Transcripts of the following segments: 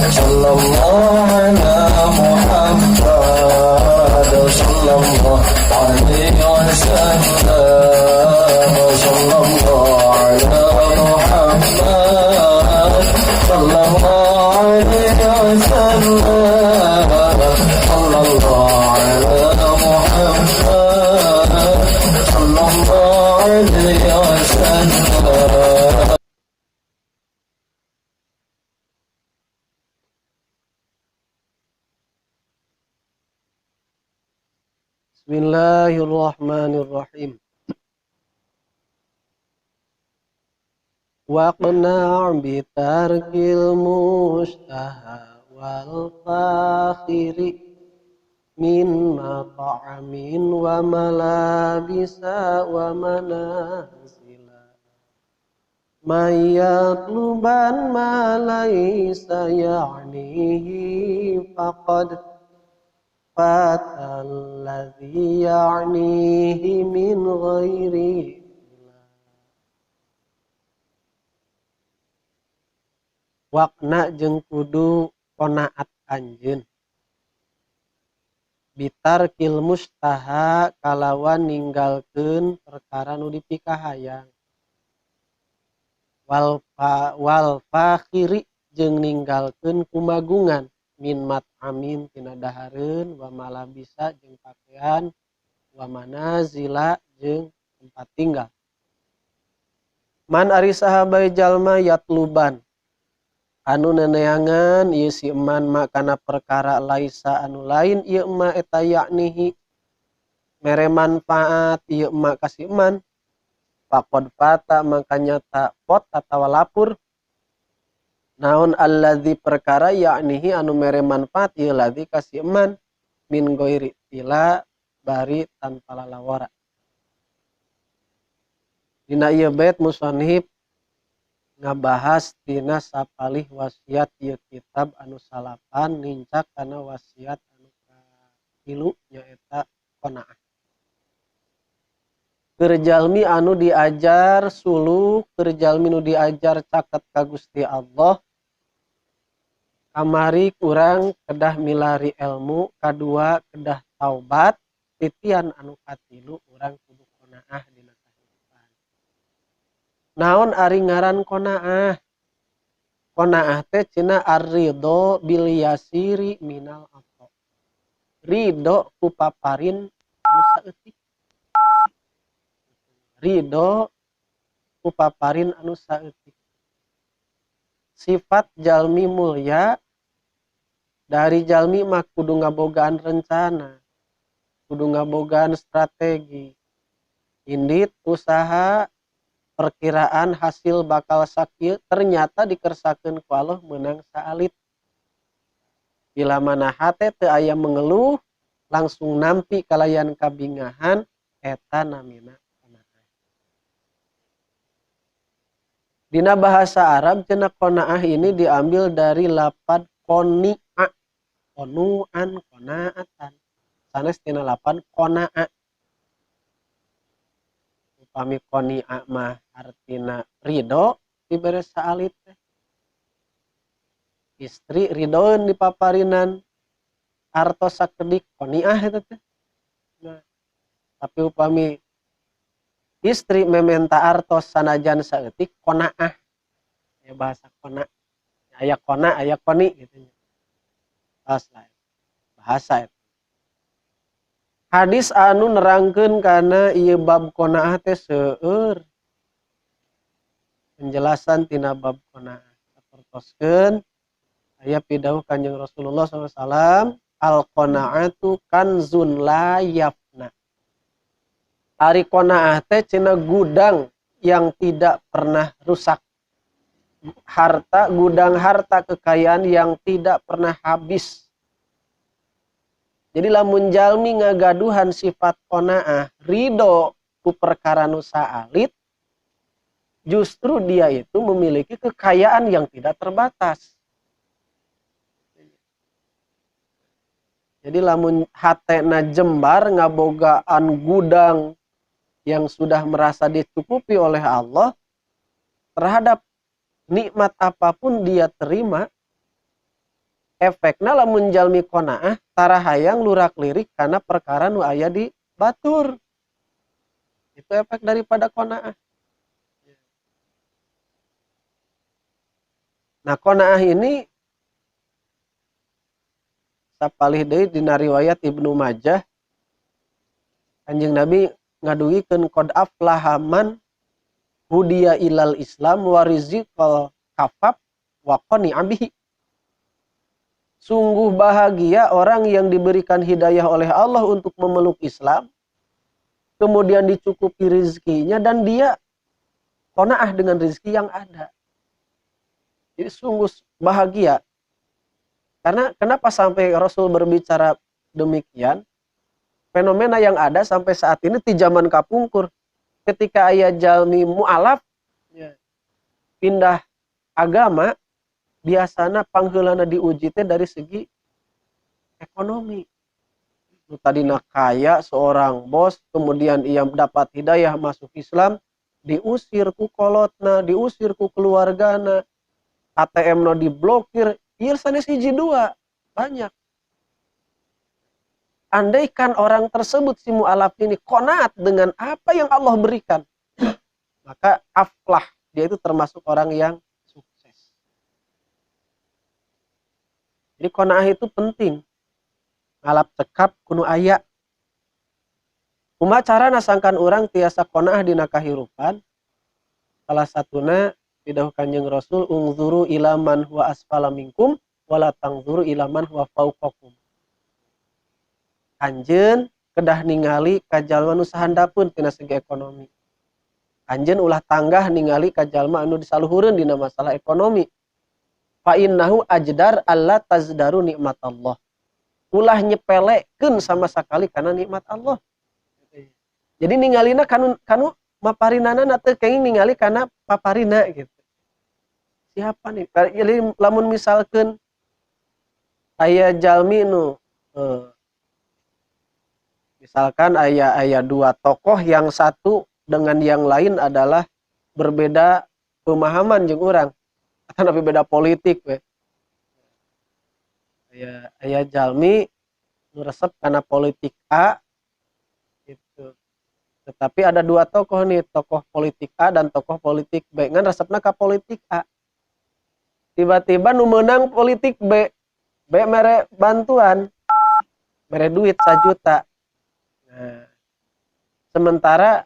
صلى الله على محمد صلى الله عليه وسلم صلى الله على محمد صلى الله عليه وسلم صلى الله على محمد صلى الله عليه وسلم. Bismillahirrahmanirrahim. Waqna' bitarkil mushtaha wal fakhiri min mata'amin wa malabisa wa manazila may yatluban ma laysa ya'nihi faqad fatalladzi ya'nihi min ghairi. Wakna jeung kudu qonaat anjeun bitarkil mustaha kalawan ninggalkeun perkara nu dipikahayang wal fakhiri jeung ninggalkeun kumagungan min mat'amin tina dahareun wa malabisa jeung pakaian wa manazila jeung tempat tinggal. Man ari saha bae jalma yatluban anu neneangan ieu si eman makana perkara laisa anu lain ieu ema eta yaknihi mere manfaat ieu ema ka si eman faqad fata maka nyata pot atawa lapur naon allazi perkara yaknihi anu mere manfaat ieu ladzi ka si eman min ghairi tila bari tanpa lalawara. Dina ieu bait musannif ngabahas tina sapalih wasiat ieu kitab anu salapan nincak kana wasiat anu katilu nyaeta qanaah. Keur jalmi anu diajar suluk, keur jalmi nu diajar caket ka Gusti Allah, kamari kurang kedah milari ilmu, kadua kedah taubat, titian anu katilu urang kudu qanaah dina kahirupan. Naon ari ngaran qanaah? Qanaah teh cenah ar-ridho bil yasiri minal ato. Ridho ku paparin anu saeutik. Ridho ku paparin anu saeutik. Sifat jalmi mulya dari jalmi mah kudu ngabogaan rencana, kudu ngabogaan strategi. Indit usaha perkiraan hasil bakal sakieu ternyata dikersakeun ku Allah meunang saalit. Bila mana hate teu aya mengeluh langsung nampi kalayan kabingahan eta namina qanaah. Dina bahasa Arab cenah qanaah ini diambil dari lapad qoni'a, qonu'an, qona'atan. Sanes tina lapan qona'a. Upami qoni'a mah artina ridho dibere saalit teh. Istri ridoeun dipaparinan artos sakedik qoni'ah eta teh. Nah, tapi upami istri mementa artos sanajan saeutik qona'ah. Ya bahasa qona. Aya qona, aya qoni gitu nya. Tos lah. Bahasa eta. Hadis anu nerangkeun kana ieu bab qona'ah teh seueur. Penjelasan tina bab qona'ah. Sapertoskeun aya pidawuh Kanjeng Rasulullah sallallahu alaihi wasallam, al-qona'atu kanzun la yafna. Ari qona'ah teh cenah gudang yang tidak pernah rusak. Harta, gudang harta kekayaan yang tidak pernah habis. Jadi lamun jalmi ngagaduhan sifat qona'ah, ridho ku perkara nu saalit, justru dia itu memiliki kekayaan yang tidak terbatas. Jadi lamun hatena jembar ngabogaan gudang yang sudah merasa dicukupi oleh Allah, terhadap nikmat apapun dia terima, Efekna lamun jalmi qanaah tara hayang lurak lirik kana perkara nu aya di batur. Itu efek daripada qanaah. Nah, qanaah ini sapalih deui dina riwayat Ibnu Majah, Kanjeng Nabi ngadugikeun qad aflaha man hudiya ilal Islam wa rizqal kafaf wa qani'a bihi. Sungguh bahagia orang yang diberikan hidayah oleh Allah untuk memeluk Islam, kemudian dicukupi rizkinya dan dia qanaah dengan rizki yang ada. Jadi sungguh bahagia. Karena kenapa sampai Rasul berbicara demikian? Fenomena yang ada sampai saat ini di zaman kapungkur, ketika aya jalmi mu'alaf ya, pindah agama, biasana pangheulana diuji teh dari segi ekonomi. Nu tadina kaya seorang bos, kemudian ia dapat hidayah masuk Islam, diusir ku kolotna, diusir ku keluargana, ATM no diblokir, ieu sanes hiji dua, banyak. Andaikan orang tersebut si mu'alaf ini qanaat dengan apa yang Allah berikan, maka aflah, dia itu termasuk orang yang sukses. Jadi qanaah itu penting. Ngalap cekap kudu aya. Kumaha carana sangkan urang tiasa qanaah dina kahirupan? Salah satuna pidawuh Kanjeng Rasul, ungzuru ila man huwa asfala minkum wala tangzuru ila man huwa fauqakum. Anjeun kedah ningali ka jalma nu sahandapeun tina segi ekonomi. Anjeun ulah tanggah ningali ka jalma anu disaluhureun dina masalah ekonomi. Fa innahu ajdar alla tazdaru nikmatallah. Ulah nyepelekeun sama sekali kana nikmat Allah. Jadi ningalina kanu maparinana teu kenging ningali kana paparina gitu. Siapa nih? Jadi lamun misalkeun aya jalmi nu misalkan aya dua tokoh yang satu dengan yang lain adalah berbeda pemahaman jeung urang, atau tapi beda politik we. Aya jalmi nu resep kana politik A gitu. Tetapi ada dua tokoh nih, tokoh politik A dan tokoh politik B. Ngan resepna ka politik A. Tiba-tiba nu meunang politik B, B mere bantuan, mere duit 1 juta. Nah, sementara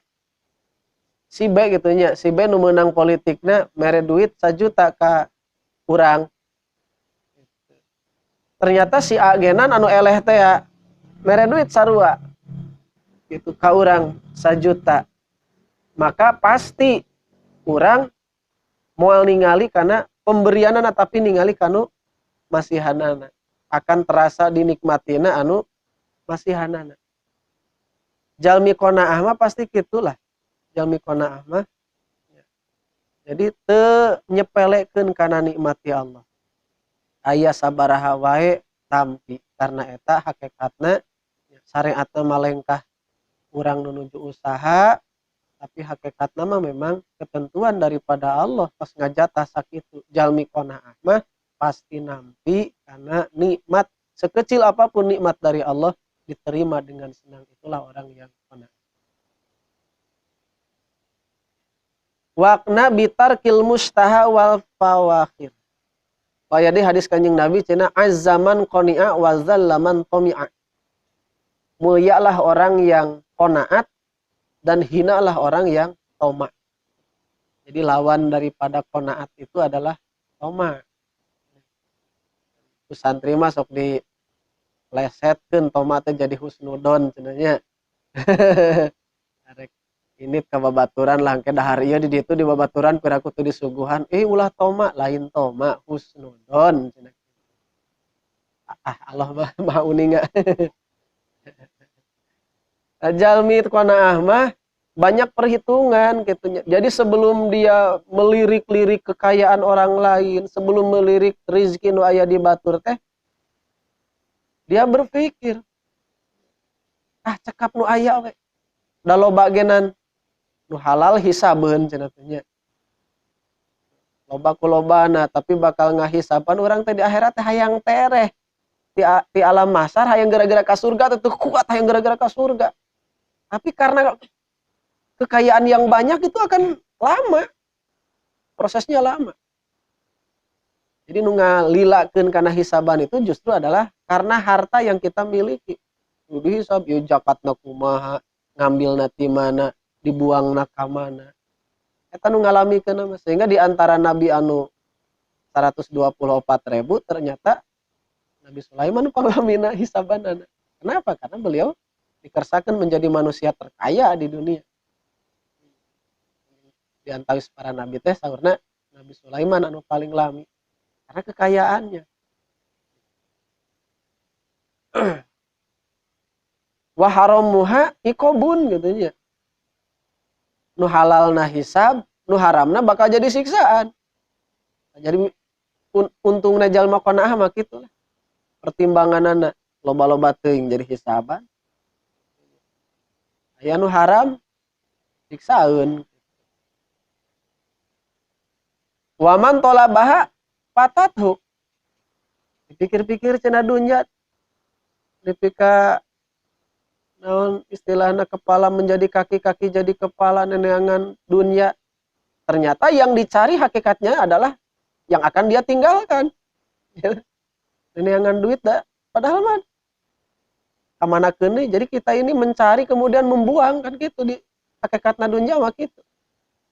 si B gitu nya, si B nu meunang politikna mere duit 1 juta ka urang. Ternyata si A genan anu eleh teh ya, mere duit sarua gitu ka urang 1 juta. Maka pasti urang moal ningali kana pemberianana, tapi ningali kanu masihanana. Akan terasa dinikmatina anu masihanana. Jalmi qanaah mah pasti gitulah. Jalmi qanaah mah. Jadi teu nyepelekeun kana nikmati Allah. Aya sabaraha wae tampi, karena eta hakikatna syariatna malengkah urang nuju usaha, tapi hakikatna mah memang ketentuan daripada Allah pas ngajatah sakitu. Jalmi qanaah mah pasti nampi karena nikmat sekecil apapun nikmat dari Allah diterima dengan senang. Itulah orang yang qanaah. Waqna bitarkil mustaha wal fawakhir. Kaya di hadis Kanjeng Nabi cenah azzaman qani'a wa zallaman tomi'a. Mulialah orang yang qanaat dan hinalah orang yang toma. Jadi lawan daripada qanaat itu adalah toma. Santri mah sok di lesetkeun toma teh jadi husnudon cenahnya. Arek ini ka babaturan lah engke dahar ieu di ditu di babaturan piraku teu disuguhan, ulah toma, lain toma, husnudon cenah. Ah Allah mah maha uninga. Jalmi qanaah mah banyak perhitungan gitu. Jadi sebelum dia melirik-lirik kekayaan orang lain, sebelum melirik rezeki nu aya di batur teh, dia berpikir, ah cekap nu aya we. Da loba genan nu halal hisabeun cenah teh nya. Loba ku lobana tapi bakal ngahisaban urang teh di akhirat teh hayang tereh. Di alam mahsyar hayang gara-gara ka surga teh kuat hayang gara-gara ka surga. Tapi karena kekayaan yang banyak itu akan lama. Prosesnya lama. Jadi nu ngalilakeun kana hisaban itu justru adalah karena harta yang kita miliki. Nu dihisab ieu zakatna kumaha, ngambilna ti mana, dibuangna ka mana. Eta nu ngalamikeun mah. Sehingga di antara nabi anu 124.000 ternyata Nabi Sulaiman panglamina hisabanana. Kenapa? Karena beliau dikersakan menjadi manusia terkaya di dunia. Di antawis para nabi teh saurna Nabi Sulaiman anu paling lami karena kekayaannya. Wa haramuha iqobun gitu nya. Nu halalna hisab, nu haramna bakal jadi siksaan. Jadi untungna jalma qanaah mah kitu lah. Pertimbanganana loba-loba teuing jadi hisaban. Aya nu haram siksaeun. Wa man talabaha fatathu. Dipikir-pikir cenah dunya dipika naon istilahna kepala menjadi kaki, kaki jadi kepala, neneangan dunia. Ternyata yang dicari hakikatnya adalah yang akan dia tinggalkan. Neneangan duit dah, padahal mah kamana keun. Jadi kita ini mencari kemudian membuang kan gitu di hakikatna dunia mah gitu.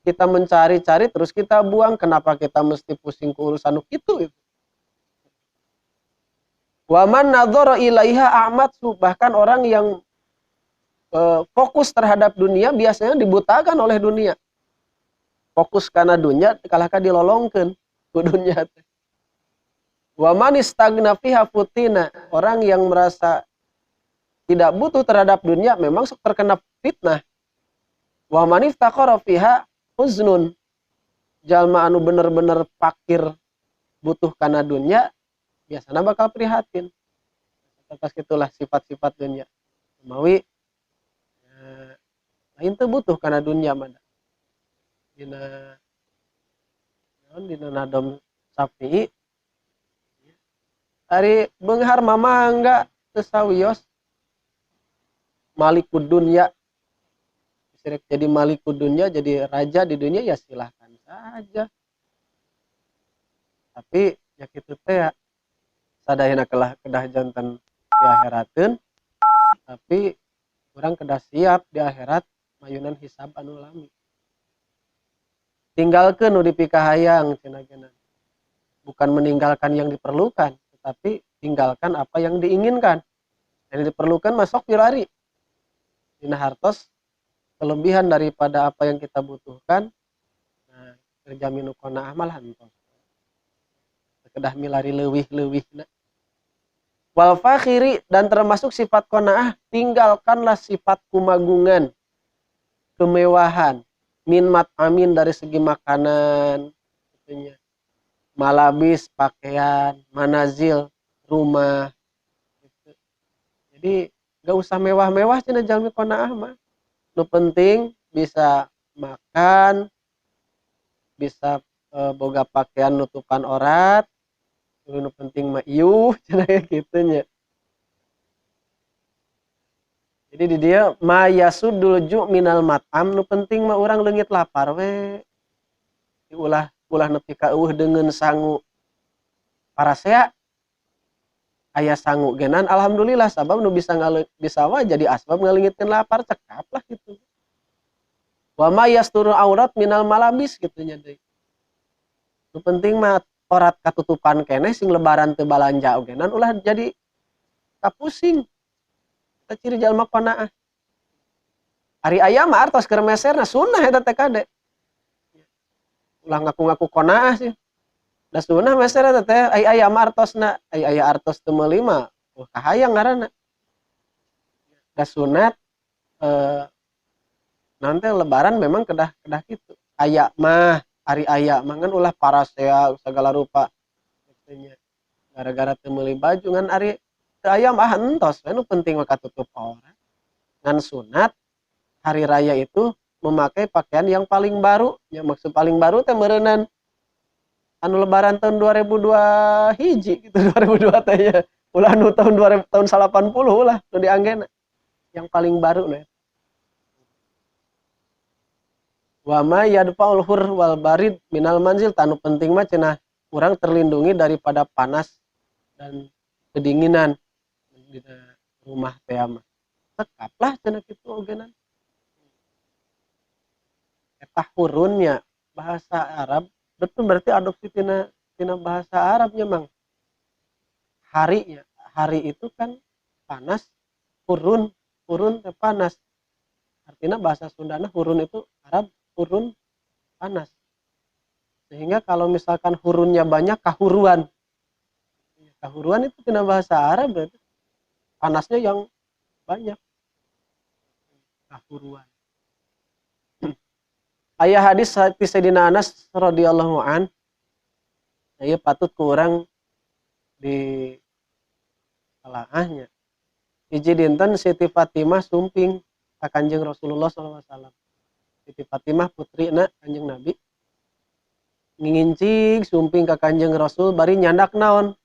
Kita mencari-cari terus kita buang, kenapa kita mesti pusing ke urusan itu gitu. Wa man nadzara ilaiha a'matsu, bahkan orang yang fokus terhadap dunia biasanya dibutakan oleh dunia. Fokus karena dunia kalahka dilolongkeun ku dunia teh. Wa man istagna fiha futina, orang yang merasa tidak butuh terhadap dunia memang sok terkena fitnah. Wa man iftaqara fiha huznun, jalma anu bener-bener fakir butuh kana dunia biasana bakal prihatin. Atas itulah sifat-sifat dunia. Mawi lain teu butuh kana dunia mah. Dina naon dina nadom Syafi'i ari beunghar mama enggak teu sawios malikud dunya. Sirek jadi malikud dunya, jadi raja di dunia ya silahkan saja. Tapi ya kitu teh ya sadayana kelah kedah janten di akhirateun, tapi urang kedah siap di akhirat mayunan hisab anu lami. Tinggalkeun nu dipikahayang cenah geuna. Bukan meninggalkan yang diperlukan, tetapi tinggalkan apa yang diinginkan. Yang diperlukan masuk pilari. Dina hartos kelebihan daripada apa yang kita butuhkan, nah, kerja minu qanaah malah entos. Kedah milari leuwih-leuwihna. Wal fakhiri, dan termasuk sifat qanaah, tinggalkanlah sifat kumagungan, kemewahan, min mat'amin dari segi makanan, gitunya. Malabis pakaian, manazil rumah, gitu. Jadi gak usah mewah-mewah cenah jalmi qanaah mah. Nu penting bisa makan, bisa boga pakaian nutupan orat, nu penting mah iuh cenah kitu nya. Jadi di dia ma yasudul ju' minal mat'am, nu penting mah urang leungit lapar we. Ulah ulah nepi ka eueuh deungeun sangu parasea, aya sangu genan alhamdulillah sabab nu bisa bisa wae jadi asbab ngaleungitkeun lapar cekap lah gitu. Wa ma yasturu aurat minal malabis gitu nya deui. Nu penting mah orat katutupan keneh sing lebaran teu balanja ogenan ulah jadi kapusing. Eta ciri jalma qanaah. Ari aya mah artos keur meserna sunnah eta teh kade. Ulah ngaku-ngaku qanaah sih. Da sunnah meser eta teh ai aya mah artosna, ai aya artos teu meuli mah oh kahayang ngaranna. Da sunat nanti lebaran memang kedah-kedah kitu. Aya mah ari aya mah ngan ulah parasea segala rupa gitunya. Gara-gara teu meuli baju ngan ari teu aya mah entos we nu penting mah katutup aurat. Ngan sunat hari raya itu memakai pakaian yang paling baru. Ya maksud paling baru teh meureunan Anu lebaran tahun 2002 hiji gitu, 2002 teh nya. Ulah nu tahun 2000, tahun 80 lah nu dianggena. Yang paling baru nah. Wa ma yadfa'ul hur wal barid minal manzil, tanu penting mah cenah urang terlindungi daripada panas dan kedinginan dina rumah teh mah. Tekaplah cenah kitu ogenan. Eta hurunnya bahasa Arab betul berarti adopsi tina bahasa Arabnya mang. Harinya, hari itu kan panas, hurun, hurun teh panas. Artinya bahasa Sundana hurun itu Arab, hurun panas. Sehingga kalau misalkan hurunnya banyak, kahuruan. Kahuruan itu tina bahasa Arab berarti panasnya yang banyak. Kahuruan. Ayah hadis ti Sayyidina Anas radhiyallahu an, ieu patut ku urang di telaahnya. Hiji dinten Siti Fatimah sumping ka Kanjeng Rasulullah sallallahu alaihi wasallam. Siti Fatimah putrina Kanjeng Nabi ngingincing sumping ka Kanjeng Rasul bari nyandak naon?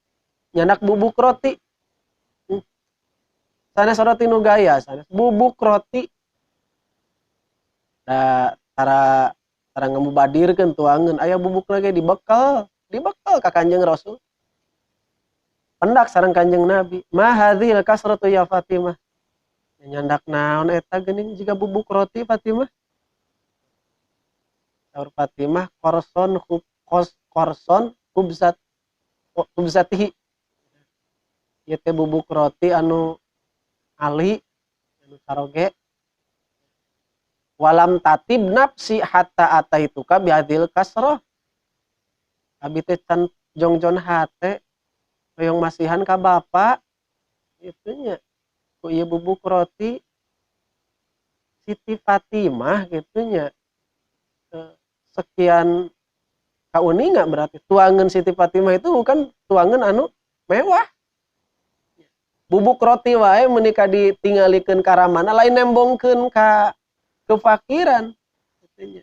Nyandak bubuk roti. Sanes roti nu gaya, sanes bubuk roti. Da tara ngamubadirkeun tuangeun aya bubuk lagi dibekal ka Kanjeng Rasul. Pendak sareng Kanjeng Nabi, ma hadhil kasratu ya Fatimah. Nyandak naon eta geuning jiga bubuk roti Fatimah? Saur Fatimah korson khub, kos, korson khubzat, khubzatihi. Ieu teh bubuk roti anu ali anu caroge. Walam tatib nafsi hatta ataituka bihadil kasroh. Abi teh can jongjon hate hoyong masihan ka bapa itunya ku ieu bubuk roti Siti Fatimah gitunya. Sekian kauninga berarti tuangan Siti Fatimah itu bukan tuangan anu mewah. Bubuk roti wae menika ditinggalikeun karamana lain nembongkeun ka kefakiran gitunya.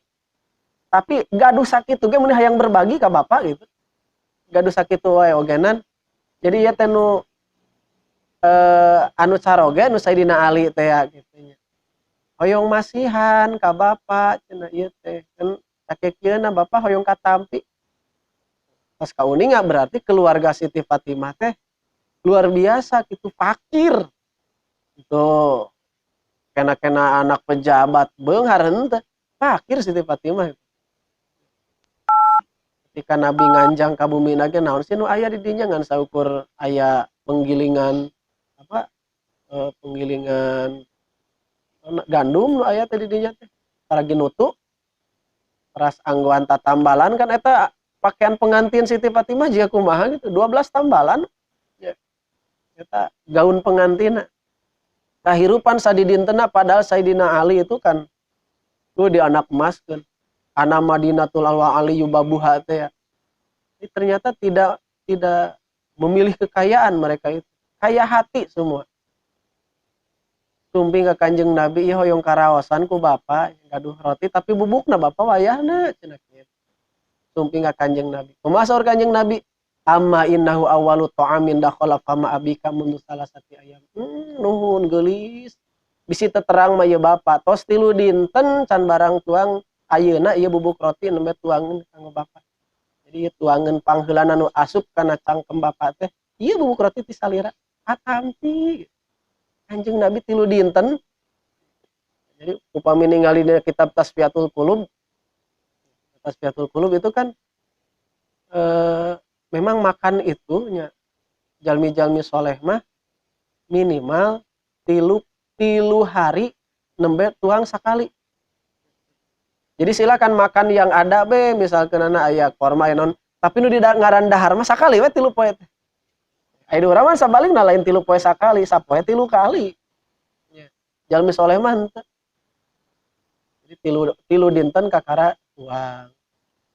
Tapi gaduh sakitu ge mun hayang berbagi ka bapak gitu. Gaduh sakitu wae ogenan. Jadi ieu teh nu anu caroge nu Sayyidina Ali teh ya gitunya. Hoyong masihan ka bapak cenah ieu teh kan sakeukieuna bapak hoyong katampi. Pas kauninga berarti keluarga Siti Fatimah teh luar biasa gitu, fakir. Tuh. Kena-kena anak pejabat beunghar henteu, fakir Siti Fatimah. Ketika Nabi nganjang ka bumi ge naon sih nu aya di dinya ngan saukur aya penggilingan apa penggilingan gandum nu aya teh di dinya teh. Paragi nutu ras anggoan tatambalan kan eta pakaian pengantin Siti Fatimah jiga kumaha gitu, 12 tambalan. Ya. Eta gaun pengantin. Kahirupan sadidintena padahal Sayyidina Ali itu kan tuh di anak emas kan. Ana Madinatul Alwa Ali yubabuha teh ya. Ini ternyata tidak memilih kekayaan mereka itu. Kaya hati semua. Sumping ke Kanjeng Nabi ieu hoyong karaosan ku bapa gaduh roti tapi bubukna bapa wayahna cenah kieu. Sumping ka Kanjeng Nabi. Kumaha saur Kanjeng Nabi? Amma innahu awwalu ta'amin dakhala fama abika mundu salasati ayam. Nuhun geulis. Bisi teterang mah ieu bapa. Tos 3 dinten can barang tuang ayeuna ieu bubuk roti nembe tuangeun kanggo bapa. Jadi ieu tuangeun pangheulana nu asup kana cangkem bapa teh. Ieu bubuk roti ti salira katampi. Kanjeng Nabi 3 dinten. Jadi upami ningali dina kitab Tasfiyatul Qulub, Tasfiyatul Qulub itu kan memang makan itu nya jalmi-jalmi soleh mah minimal tilu hari nembe tuang sakali. Jadi silakan makan yang ada be, misalkan anak aya korma aya non, tapi nu di ngaran dahar mah sakali we 3 poe teh. Aya di urang mah sabalikna lain 3 poe sakali, sapoe 3 kali. Nya. Jalmi soleh mah henteu. Jadi tilu dinten kakara tuang.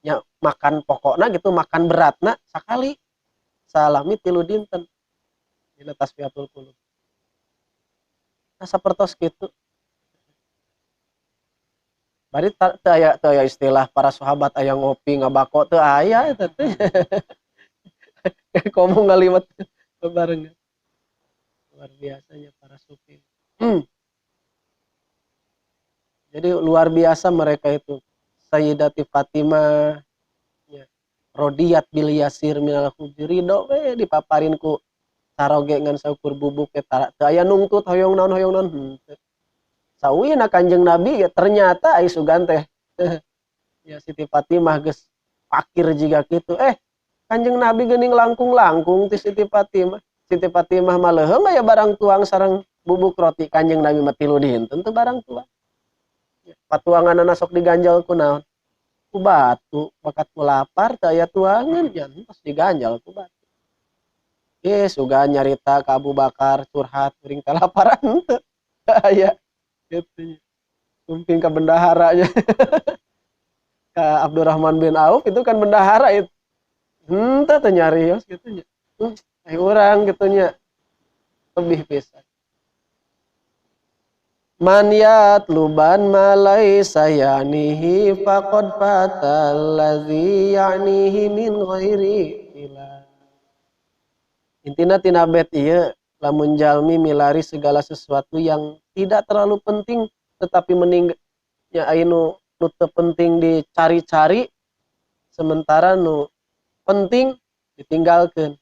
Nya makan pokokna gitu, makan beratna sakali. Salami 3 dinten. Dina Tasfiyatul Qulub. Nah, sapertos kitu. Bari teu aya istilah para sahabat aya ngopi ngabako teu aya eta teh. Komo ngaliwet bebarengan. Luar biasanya para sufi. Jadi luar biasa mereka itu. Sayyidati Fatimah ya, rodiyat bil yasir minal khubzi, ridho we dipaparin ku saroge ngan saukur bubuk eta teu aya nungtut hoyong naon hoyong naon. Sawina Kanjeng Nabi ya ternyata ai sugan teh ya Siti Fatimah geus fakir jiga kitu. Kanjeng Nabi geuning langkung-langkung ti Siti Fatimah. Siti Fatimah mah leuheung aya barang tuang sareng bubuk roti, Kanjeng Nabi mah 3 dinten teu barang tuang. Ya, patuanganana sok diganjal ku naon? Ku batu, bakat ku lapar teu aya tuangan nya tos diganjal ku batu. Sugan nyarita ka Abu Bakar curhat kuring kalaparan teu. Aya gitu. Sumping ka bendaharanya. Ka Abdurrahman bin Auf itu kan bendahara itu. Henteu teu nyarios gitu nya. Ai urang gitu nya. Lebih pisan. Man yatluban ma laisa ya'nihi faqad fatal ladzi ya'nihi min ghairi ila. Intina tina bet ieu lamun jalmi milari segala sesuatu yang tidak terlalu penting tetapi mening ya anu nu teu penting dicari-cari sementara nu penting ditinggalkeun.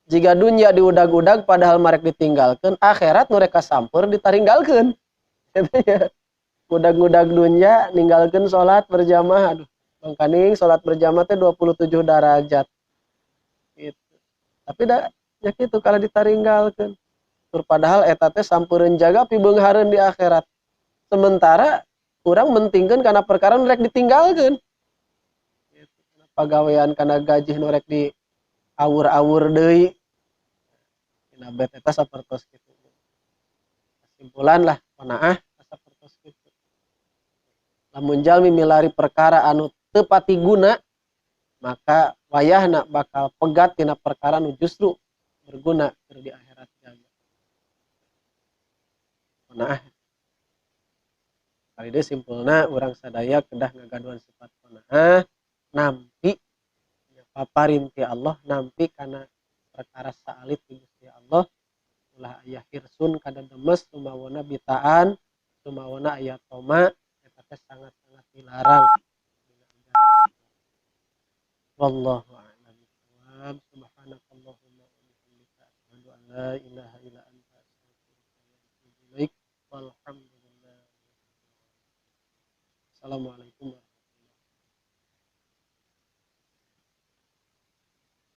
Jika dunia diudag-udag padahal marek ditinggalkeun, akhirat nu rek kasamper ditaringgalkeun. Gitu ya. Udag-udag dunia ninggalkeun salat berjamaah. Aduh, mangkaning salat berjamaah teh 27 derajat. Gitu. Tapi da nya kitu kalau ditaringgalkeun. Tur padahal eta teh sampeureun jaga pibeunghareun di akhirat. Sementara urang mentingkeun kana perkara nu rek ditinggalkeun. Gitu. Pagawean kana gaji nu rek di awur-awur deui. Dina bet eta sapertos kitu. Kesimpulan lah qanaah sapertos kitu. Lamun jalmi milari perkara anu teu pati guna, maka wayahna bakal pegat tina perkara nu justru berguna keur di akhirat jaga. Qanaah. Kali deui simpulna urang sadaya kedah ngagaduhan sifat qanaah, nampi paparin ti Allah, nampi kana perkara saalit ti Gusti Allah, ulah aya hirsun kada demes sumawona bitaan, sumawona aya toma, eta teh sangat-sangat dilarang. Wallahu a'lam bishawab. Subhanakallahumma wa bihamdika asyhadu an la ilaha illa anta astaghfiruka wa atubu ilaik. Walhamdulillah. Assalamualaikum.